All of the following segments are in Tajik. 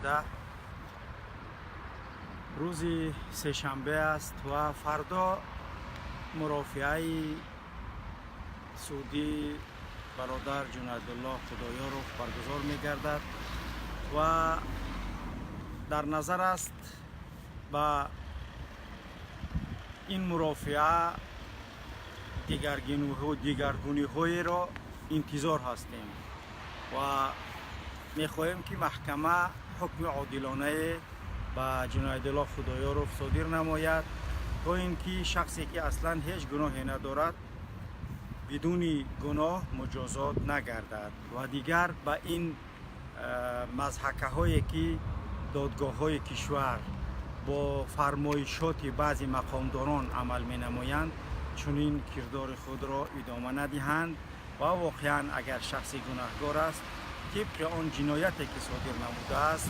2018 рӯзи сешанбе аст ва фардо мурофиаи судии бародар Ҷунайдуллоҳ Худоёров баргузор мегардад ва дар назар аст, ба ин мурофиа дигаргуниҳоеро интизор ҳастем ва мехоҳем, ки маҳкама ҳукми одилонае ба Ҷунайдуллоҳ Худоёров содир намояд, то ин ки шахсе, ки аслан ҳеҷ гуноҳе надорад, бидуни гуноҳ муҷозот нагардад ва дигар ба ин мазҳакаҳое, ки додгоҳҳои кишвар бо фармоишоти баъзе мақомдорон амал менамоянд, чунин кирдори худро идома надиҳанд ва воқеан агар шахсе гунаҳгор аст, тибқи он ҷинояте, ки содир намудааст,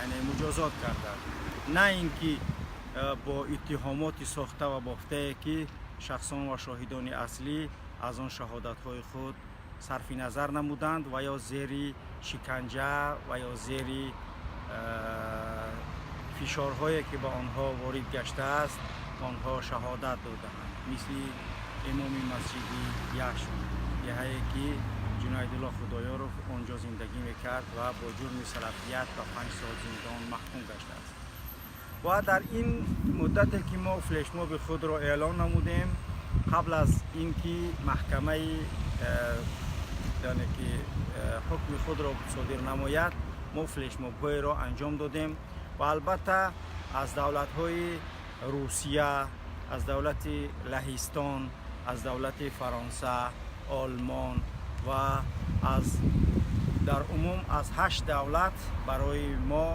яъне муҷозот гардад, на ин ки бо иттиҳомоти сохта ва бофтае, ки шахсон ва шоҳидони аслӣ аз он шаҳодатҳои худ сарфи назар намуданд ва ё зери шиканҷа ва ё зери фишорҳое, ки ба онҳо ворид гаштааст, онҳо шаҳодат додаанд, мисли имоми масҷиди Яшм, деҳае, ки Ҷунайдуллоҳ Худоёров он ҷо зиндагӣ мекард ва бо ҷурми салафият ба 5 сол зиндон маҳкум гаштааст. Ва дар ин муддате, ки мо флешмоби худро эълон намудем, қабл аз ин ки маҳкамаи яъне ки ҳукми худро содир намояд, мо флешмобҳоеро анҷом додем ва албатта аз давлатҳои Русия, аз давлати Лаҳистон, аз давлати Фаронса, Олмон ва аз дар умум аз ҳашт давлат барои мо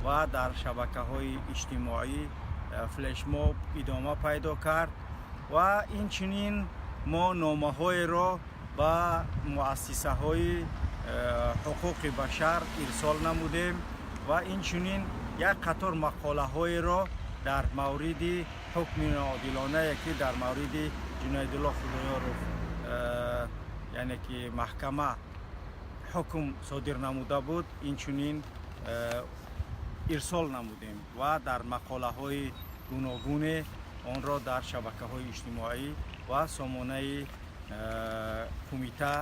ва дар шабакаҳои иҷтимоӣ флешмоб идома пайдо кард. Ва инчунин мо номаҳоеро ба муассисаҳои ҳуқуқи башар ирсол намудем ва инчунин як қатор мақолаҳоеро дар мавриди ҳукми ноодилонае, ки дар мавриди Ҷунайдуллоҳ Худоёров яъне ки маҳкама ҳукм содир намуда буд, инчунин ирсол намудем ва дар мақолаҳои гуногуне онро дар шабакаҳои иҷтимоӣ ва сомонаи кумита,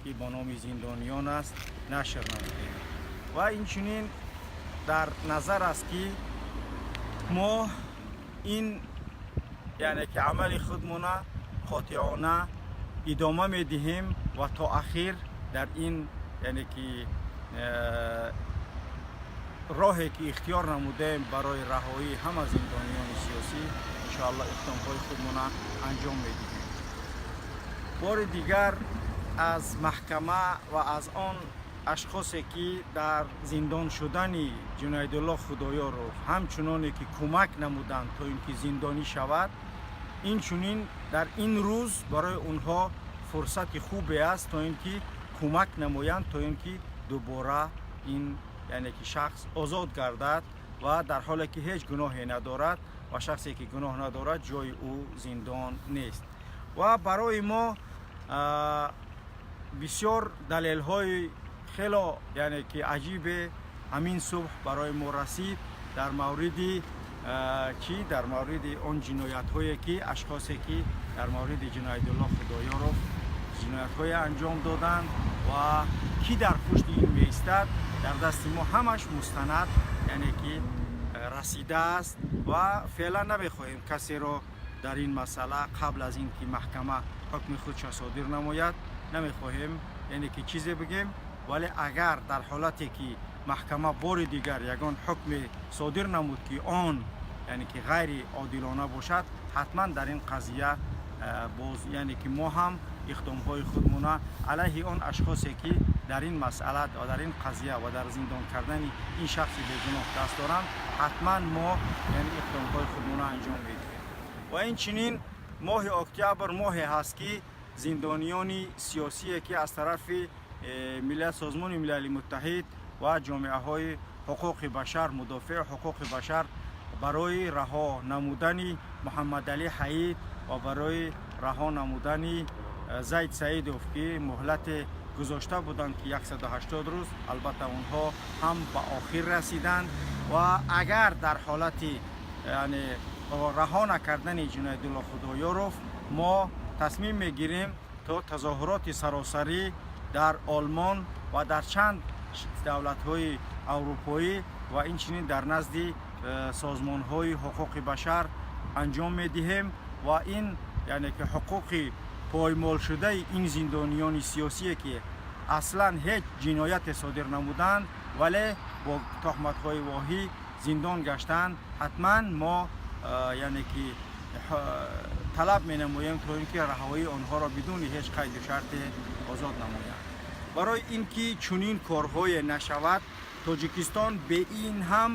ки бо номи зиндониён аст, нашр намудем. Ва инчунин дар назар аст, ки мо ин яъне ки амали худмона қотеона идома медиҳем ва то ахир дар ин яъне ки роҳе, ки ихтиёр намудаем барои раҳоии ҳама зиндониёни сиёсӣ, иншоалло иқдомҳои худмона анҷом медиҳем. Бори дигар аз маҳкама ва аз он ашхосе, ки дар зиндон шудани Ҷунайдуллоҳ Худоёров ҳамчуноне ки кӯмак намуданд, то ин ки зиндонӣ шавад, инчунин дар ин рӯз барои онҳо фурсати хубе аст, то ин ки кӯмак намоянд, то ин ки дубора ин яъне ки шахс озод гардад ва дар ҳоле ки ҳеҷ гуноҳе надорад ва шахсе, ки гуноҳ надорад, ҷои ӯ зиндон нест. Ва барои мо бисёр далелҳои хело яъне ки аҷибе ҳамин субҳ барои мо расид дар мавриди чӣ, дар мавриди он ҷиноятҳое, ки ашхосе, ки дар мавриди Ҷунайдуллоҳ Худоёров ҷиноятҳое анҷом доданд ва кӣ дар пушти ин меистад, дар дасти мо ҳамаш мустанад яъне ки расидааст. Ва феълан намехоҳем касеро дар ин масъала қабл аз ин ки маҳкама ҳукми худша содир намояд, намехоҳем яъне ки чизе бигем. Вале агар дар ҳолате ки маҳкама бори дигар ягон ҳукме содир намуд, ки он яъне ки ғайри одилона бошад, ҳатман дар ин қазия боз яъне ки мо ҳам иқдомҳои худмона алайҳи он ашхосе, ки дар ин масъала ва дар ин қазия ва дар зиндон кардани ин шахси бегуноҳ даст доранд, ҳатман мо яъне иқдомҳои худмона анҷом медиҳем. Ва инчунин моҳи октябр моҳе ҳаст, ки зиндониёни сиёсие, ки аз тарафи миллат, Созмони Милали Муттаҳид ва ҷомеаҳои ҳуқуқи башар, мудофеи ҳуқуқи башар барои раҳо намудани Муҳаммадалӣ Ҳаид ва барои раҳо намудани Зайд Саидов, ки муҳлате гузошта буданд, ки 180 рӯз, албатта, онҳо ҳам ба охир расиданд. Ва агар дар ҳолати, яъне, раҳо накардани Ҷунаидулло Худоёров, мо тасмим мегирем то тазоҳуроти саросарӣ дар Олмон ва дар чанд давлатҳои аврупоӣ ва инчунин дар назди созмонҳои ҳуқуқи башар анҷом медиҳем. Ва ин, яъне ки, ҳуқуқи поймолшудаи ин зиндониёни сиёсие, ки аслан ҳеҷ ҷинояте содир намуданд, вале бо тӯҳматҳои воҳӣ зиндон гаштанд, ҳатман мо, яъне ки, талаб менамоем, то ин ки раҳоии онҳоро бидуни ҳеҷ қайду шарте озод намоянд. Барои ин ки чунин корҳое нашавад, Тоҷикистон бе ин ҳам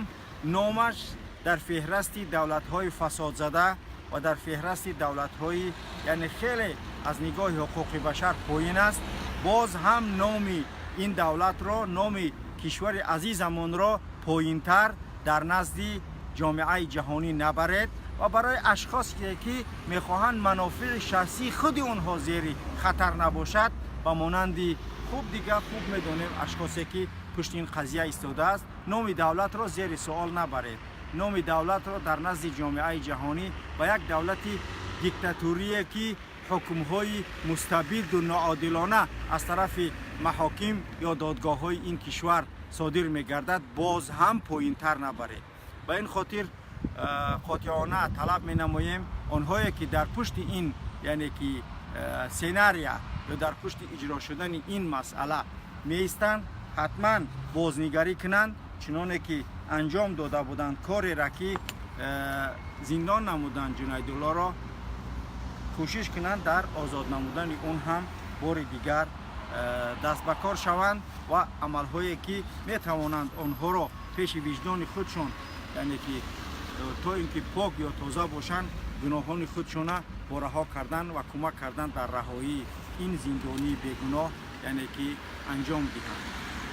номаш дар феҳрасти давлатҳои фасодзада ва дар феҳрасти давлатҳои, яъне, хеле аз нигоҳи ҳуқуқи башар поин аст, боз ҳам номи ин давлатро, номи кишвари азизамонро поинтар дар назди ҷомеаи ҷаҳонӣ набаред. Ва барои ашхосе, ки мехоҳанд манофеи шахсии худи онҳо зери хатар набошад, ба монанди хуб дига хуб медонем ашхосе, ки пушти ин қазия истодааст, номи давлатро зери суол набаред. Номи давлатро дар назди ҷомеаи ҷаҳонӣ ба як давлати диктатурие, ки ҳукмҳои мустабиду ноодилона аз тарафи маҳоким ё додгоҳҳои ин кишвар содир мегардад, боз ҳам поинтар набаред. Ба ин хотир қотеона талаб менамоем, онҳое ки дар пушти ин, яъне ки, сценария ё дар пушти иҷро шудани ин масъала меистанд, ҳатман бознигарӣ кунанд, чуноне ки анҷом дода буданд корера, ки зиндон намуданд Ҷунайдуллоро, кӯшиш кунанд дар озод намудани он ҳам бори дигар даст ба кор шаванд ва амалҳое, ки метавонанд онҳоро пеши виҷдони худшон, яъне ки, то ин ки пок ё тоза бошанд, гуноҳони худшона бо раҳо кардан ва кӯмак кардан дар раҳоии ин зиндонии бегуноҳ, яъне ки, анҷом диҳанд.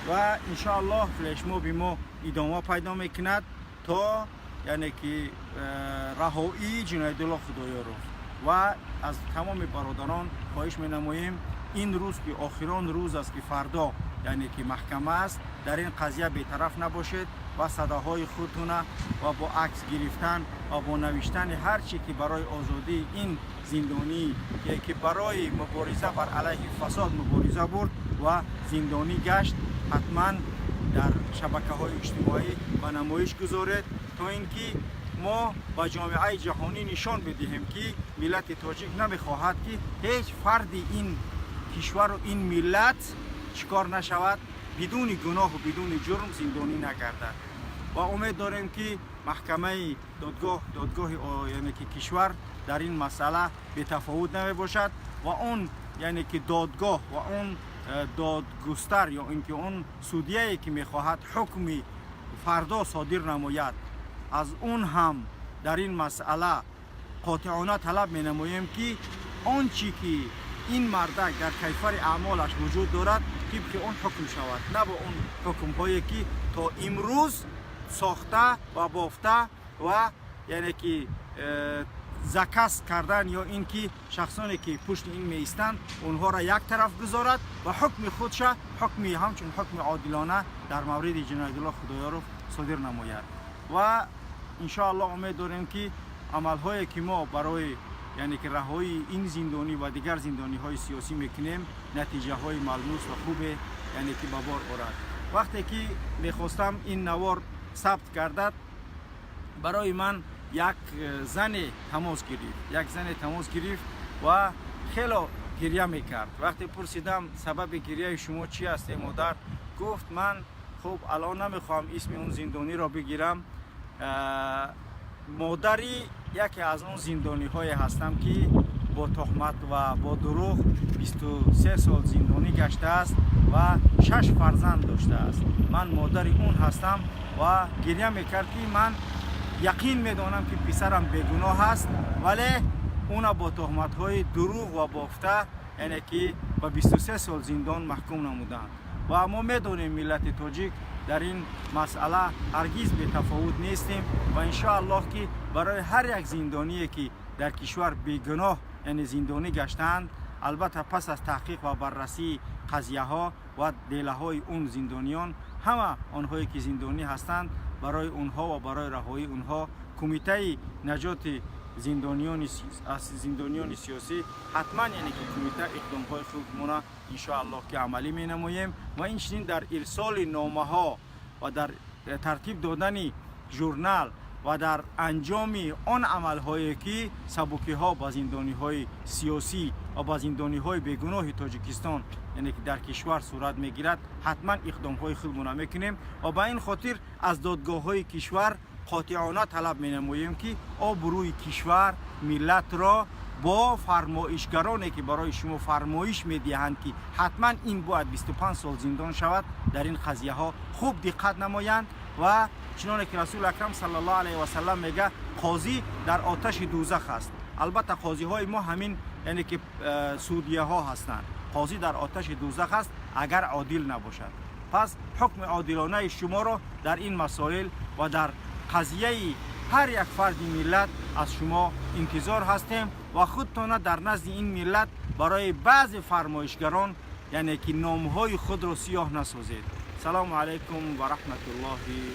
Ва иншоаллоҳ, флешмоби мо идома пайдо мекунад то, яъне ки, раҳоии Ҷунаидулло Худоёров. Ва аз тамоми бародарон хоҳиш менамоем, ин рӯз, ки охирон рӯз аст, ки фардо, яъне ки, маҳкама аст, дар ин қазия бетараф набошед ва садоҳои худтона ва бо акс гирифтан ва бо навиштани ҳар чӣ, ки барои озодии ин зиндонӣ, ки барои мубориза бар алайҳи фасод мубориза бурд ва зиндонӣ гашт, ҳатман дар шабакаҳои иҷтимоӣ ба намоиш гузоред, то ин ки мо ба ҷомеаи ҷаҳонӣ нишон бидиҳем, ки миллати тоҷик намехоҳад, ки ҳеҷ фарди ин кишвару ин миллат чӣ кор нашавад, бидуни гуноҳу бидуни ҷурм зиндонӣ нагардад. Ва умед дорем, ки маҳкамаи додгоҳи, яъне ки, кишвар дар ин масъала бетафовут намебошад ва он, яъне ки, додгоҳ ва он додгустар ё ин ки он судияе, ки мехоҳад ҳукми фардо содир намояд, аз он ҳам дар ин масъала қотеона талаб менамоем, ки он чӣ ки ин мардак дар кайфари аъмолаш вуҷуд дорад, тибқи он ҳукм шавад, на бо он ҳукмҳое, ки то имрӯз сохта ва бофта ва, яъне ки, заказ кардан ё ин ки шахсоне, ки пушти ин меистанд, онҳоро як тараф гузорад ва ҳукми худша, ҳукми ҳамчун ҳукми одилона дар мавриди Ҷунаидулло Худоёров содир намояд. Ва иншоаллоҳ, умед дорем, ки амалҳое, ки мо барои, яъне ки, раҳоии ин зиндонӣ ва дигар зиндониҳои сиёсӣ мекунем, натиҷаҳои малмус ва хубе, яъне ки, ба бор орад. Вақте ки мехостам ин навор сабт гардад, барои ман як зане тамос гирифт, як зане тамос гирифт ва хело гирья мекард. Вақте пурсидам, сабаби гирьяи шумо чи аст, э модар, гуфт: ман хуб алон намехоҳам исми он зиндониро бигирам, модари яке аз он зиндониҳое ҳастам, ки бо тӯҳмат ва бо дурӯғ 23 сол зиндонӣ гаштааст ва шаш фарзанд доштааст. Ман модари он ҳастам. Ва гирья мекард, ки ман яқин медонам, ки писарам бегуноҳ аст, вале уна бо тӯҳматҳои дурӯғ ва бофта, яъне ки, ба 23 сол зиндон маҳкум намуданд. Ва мо медонем, миллати тоҷик дар ин масъала ҳаргиз бетафовут нестем ва иншоаллоҳ, ки барои ҳар як зиндоние, ки дар кишвар бегуноҳ, яъне, зиндонӣ гаштаанд. Албатта, пас аз таҳқиқ ва баррасии қазияҳо ва делаҳои он зиндониён, ҳама онҳое ки зиндонӣ ҳастанд, барои онҳо ва барои раҳоии онҳо Кумитаи наҷоти зиндониёни аз зиндониёни сиёсӣ ҳатман, яъне ки кумита иқдомҳои худмона иншоаллоҳ ки амалӣ менамоем ва инчунин дар ирсоли номаҳо ва дар тартиб додани журнал ва дар анҷоми он амалҳое ки сабукиҳо ба зиндониҳои сиёсӣ ва ба зиндониҳои бегуноҳи Тоҷикистон, яъне ки дар кишвар сурат мегирад, ҳатман иқдомҳои худмона мекунем. Ва ба ин хотир аз додгоҳҳои кишвар қотеона талаб менамоем, ки обрӯи кишвар, миллатро бо фармоишгароне ки барои шумо фармоиш медиҳанд, ки ҳатман ин бояд 25 сол зиндон шавад, дар ин қазияҳо хуб диққат намоянд. Ва чуноне ки Расули Акрам саллаллоҳу алайҳи васаллам мега: «Қозӣ дар оташи дӯзах аст». Албатта, қозиҳои мо ҳамин, яъне ки судияҳо ҳастанд. Қозӣ дар оташи дӯзах аст, агар одил набошад. Пас ҳукми одилонаи шуморо дар ин масоил ва дар қазияи ҳар як фарди миллат аз шумо интизор ҳастем ва худтона дар назди ин миллат барои баъзе фармоишгарон, яъне ки номҳои худро сиёҳ насозед. Салому алайкум ва раҳматуллоҳи.